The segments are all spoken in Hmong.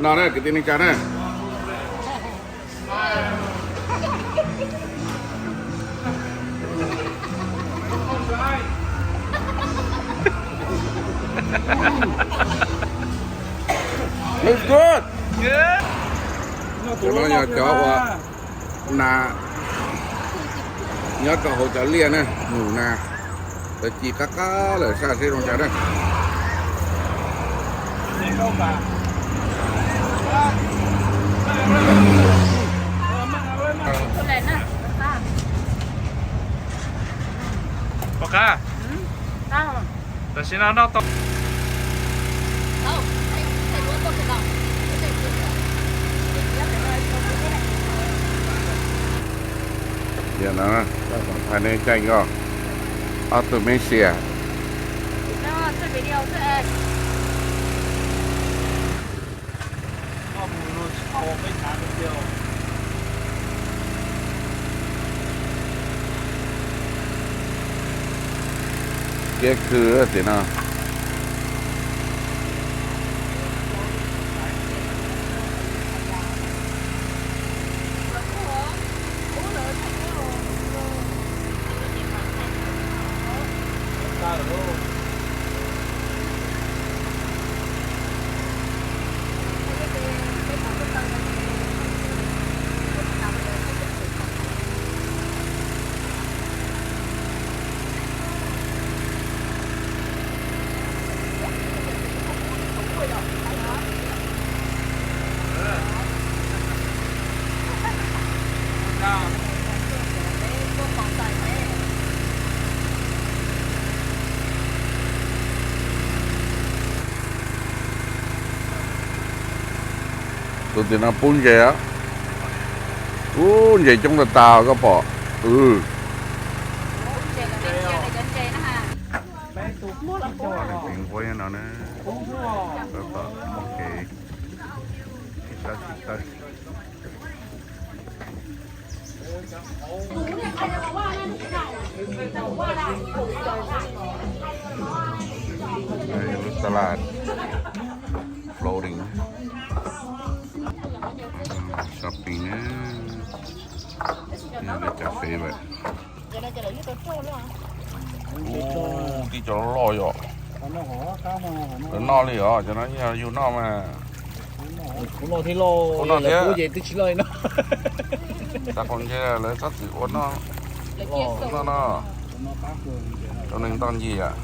No na, kwv tij neej tsa na. Looks good. Cov no yog cov uas nas nyob rau hauv cov liaj na, nus nas, lawv ci qab qab lawm, saj seb zoo cas na. Pom qab. Tam sim no noj tau. Tias no, thaij nej caij nkaus ob tug mej siam. Kiab khw tias no. Tus tim no pub ntses. Ub, ntses coob tas tas koj pom. Lub xab laj floating. Shopping na. Cà phê vậy. Ub, tib cov loj loj yom. Lawv noj li os, cov no yog yus noj mas. Kuv noj thiab loj, kuv noj thiab. Kuv ces twb tsis loj li no. Xav qhov ntshe lawv txhob txwm ua noj, noj no. Rau neeg ntoj ncig yom.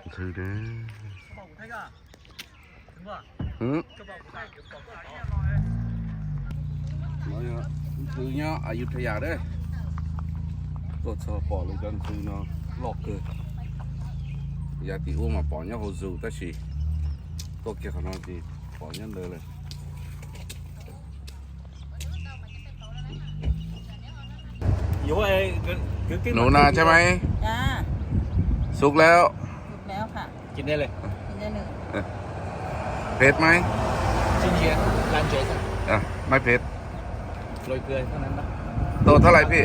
Ntxhw, ntxhw nyob Ayutthaya dab. Tuaj txog pom lawv cov ntxhw no loj kawg. Yav tim ub mas pom nyob hauv zoo tab sis tuaj kiag qhov no ces pom nyob ntawd lawm. หนูนาใช่ไหม จ้า สุกแล้ว สุกแล้วค่ะ กินได้เลย กินได้เลย เผ็ดไหม จริงๆร้านเจ๊จ้ะ อ่ะ ไม่เผ็ด โรยเกลือเท่านั้นนะ ตัวเท่าไหร่พี่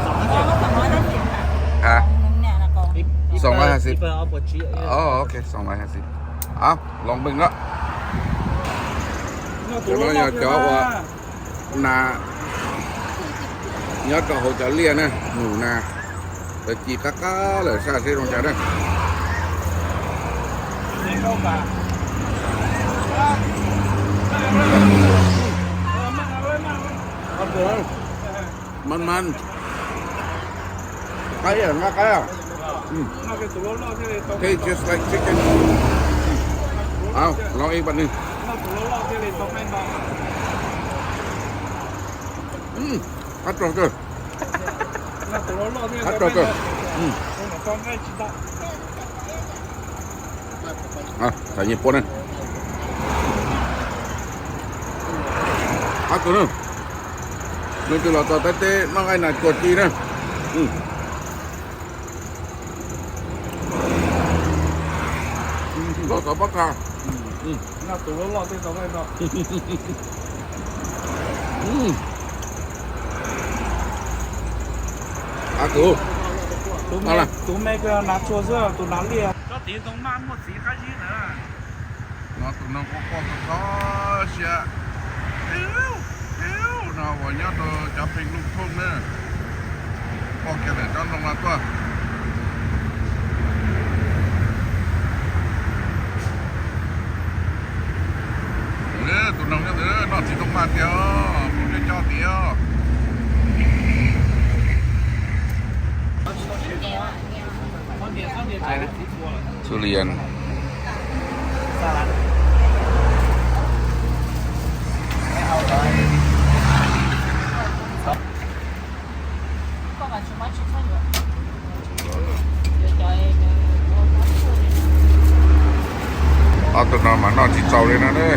สองร้อยห้าสิบค่ะ ฮะ กล่องนึงเนี่ยนะกล่อง อีก อีก สองร้อยห้าสิบ อีกเบอร์เอาปวดชี้ อ๋อ โอเค สองร้อยห้าสิบ เอา ลองเบิ่งเนาะ Cov no yog cov uas nas nyob rau hauv cov liaj na, nus nas, lawv ci qab qab lawm, saj seb zoo cas na. Man man. Qab ib, nqa qab. Tastes just like chicken. Au, lov ib pas ni. Qab rog kawg. Qab rog kawg. Xav nyiam pua na. Ab tus na, nws twb los txog Thaib teb noj nqaij nas tsuag ci na. Los txog pob txha. Ab tus, tus me nas tsuag xwb, tus nas liaj. Tsob tiv ntoo maj muaj txiv qab zib na. No tus noog quaj quaj kho kho siab. Iu, iu, no uas nyob rau cov pheej lub thooj na. Quaj kiag ntawm tsob ntoo no tuaj. Tus noog nyob ntawd noj txiv ntoo maj tiag, mus nyob coj tiag. Txhua lias. Ob tug no mas noj tsis txaus li no ne.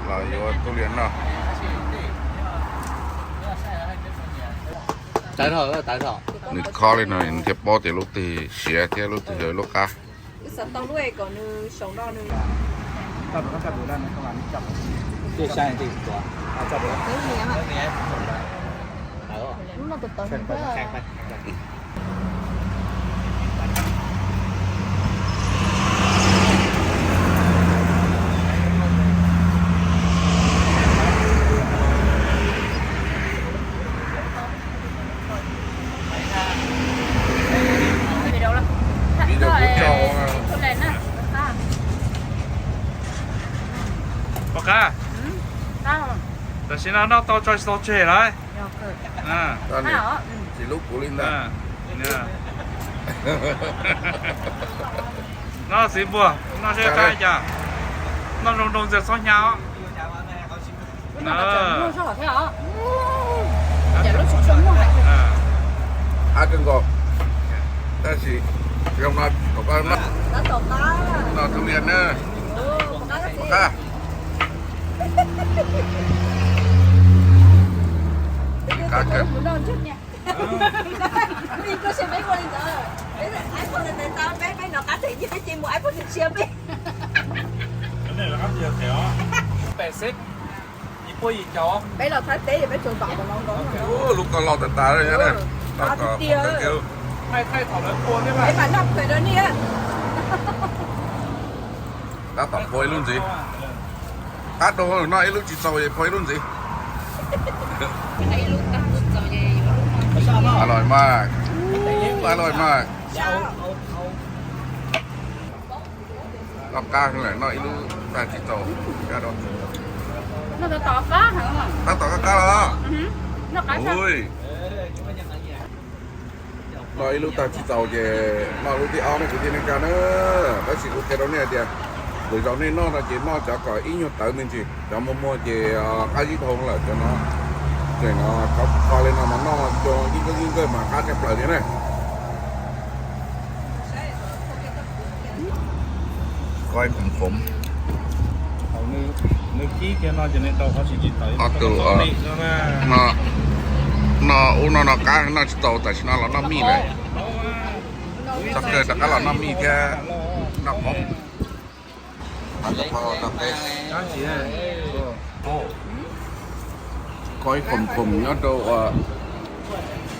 Los yuav txhua lias noj. Nws khob li no nws thiaj paub tias lub twg siav thiab lub twg yog lub qab. Pom qab, tam sim no noj tau tso tsis tau tseg lawm. Tsis lub kuv li ntag. Noj txiv npuag, noj zeb qab cas, noj zoo nroo ntxiag txhob hnyav os. Qab kawg nkaus, tab sis zoo no kom koj noj txhua lias na. Pom qab. Qab kawg. Peb los Thaib teb peb tsuas vam tom no nkaus. Lub ko loj tas tas li. Tab tom phua ib lub ntxiv. Tab tom phua ib lub ntxiv. Qab rau noj ib lub tsis txaus es phua ib lub ntxiv. Alois mas, alois mas. Noj qab heev lawm, noj ib lub tag tsis txaus. Tab tom qab qab los. Noj ib lub tag tsis txaus ces noj lub thib ob nej kwv tij neej tsa na. Tab sis kuv qhia rau nej hais tias lwm zaus nej noj no ces noj cov kom ib nyuag tawv me ntsis, cov muag muag ces qab zib dhau lawm cov no. Tseem no kho li no mas noj cua ib nkawj ib nkawj mas qab tshaj plaws thiab na. Kho khoom khoom. Ob tug no, ub no no qab noj tsis tau tam sim no los noj mij lawm. Txog kawg rov qab los noj mij thiab noj khoom. Kho ib khoom khoom nyob rau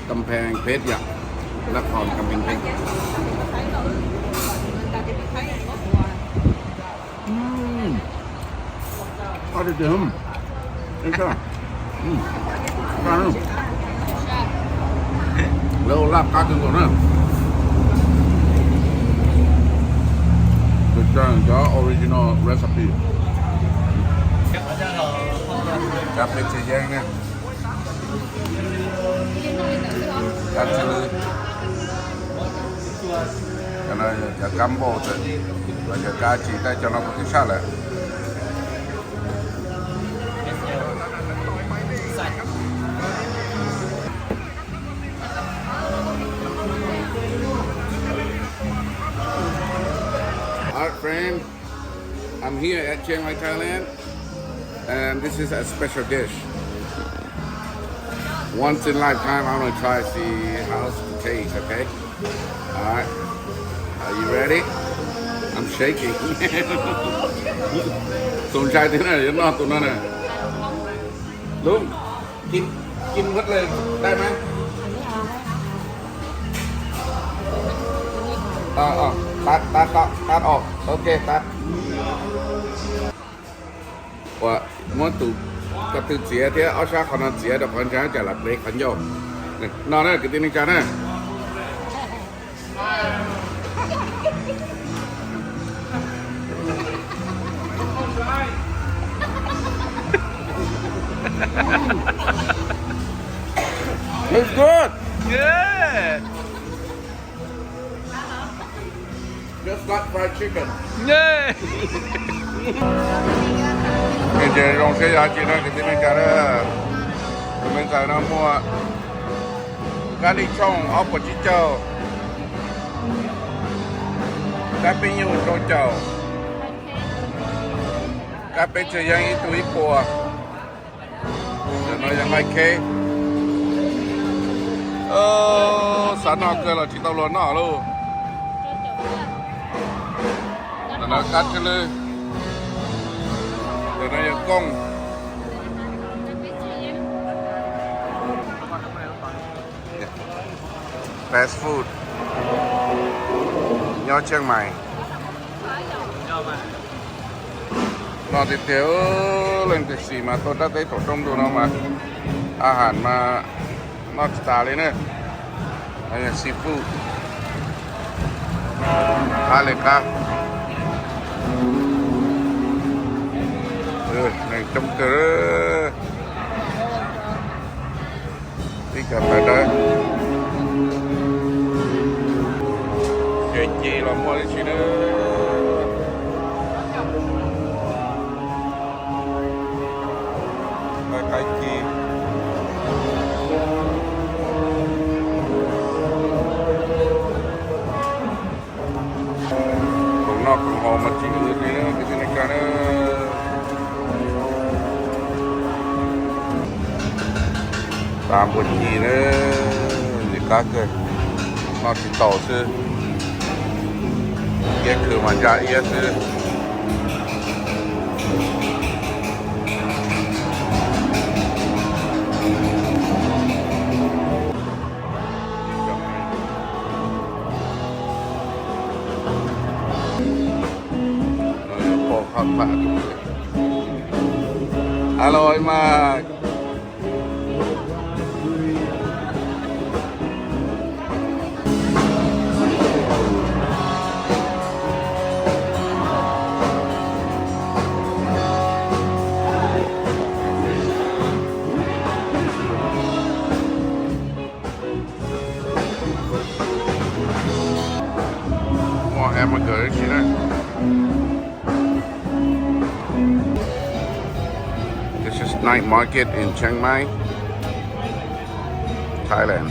Kam Pheej Pheej yom, nab qhov Kam Pheej Pheej. Lawv ua laj qab kawg nkaus na. Cov original recipe. Cov pes tsis yeeb na. Cov tsw, cov kab npauj, cov kab tsis, tab cov no kuv twb saj lawm. Hi friend, I'm here at Chiang Mai, Thailand. And this is a special dish. Once in lifetime, I'm gonna try see how's the taste, okay? All right. Are you ready? I'm shaking. Txaus ntshai thiab na, yuav noj tus no na. Đúng. Chín, chín mứt lên, đây mà. Ờ, ờ, tắt, tắt, tắt, tắt, ồ, ok, tắt. Ua, muab tus ko tw txiav thiab ob sab qhov no txiav rau qhov ntsa cas lam plev qhov ncauj. No na kwv tij neej tsa na. It's good. Yeah. Just like fried chicken. Yeah. Ces zoo siab yog tsis no kwv tij neej tsa na. Tus me ntxhais no muaj kab lij tshooj ob puas tsib caug, kab peb nyuj rau caum, kab peb txhiab yeeb ib tug ib puas. Ntawm no yog nqaij kheb. Xav noj kawg los tsis tau luag noj lauj. Ntawm no kab tsw lwj. Ntawm no yog kooj. Fast food nyob Chiang Mai. Noj tiag tiag, leej twg xis mas tuaj rab teb thaum rooj ntuj no mas a has mas noj tsis tas li na. Seafood qab li qab. Neeg coob kawg. Ib co ntawv dawb. Ces ces los muaj li si na. Qaib ci. Khoom noj khoom haus mas tsis ua li kwv tij neej tsa na. Tav npua ci na, ntxim qab kawg, noj tsis tau xwb. Iab khw mas ntsa iab xwb. Alo mas. Muaj hamburger ib si na. This is night market in Chiang Mai, Thailand.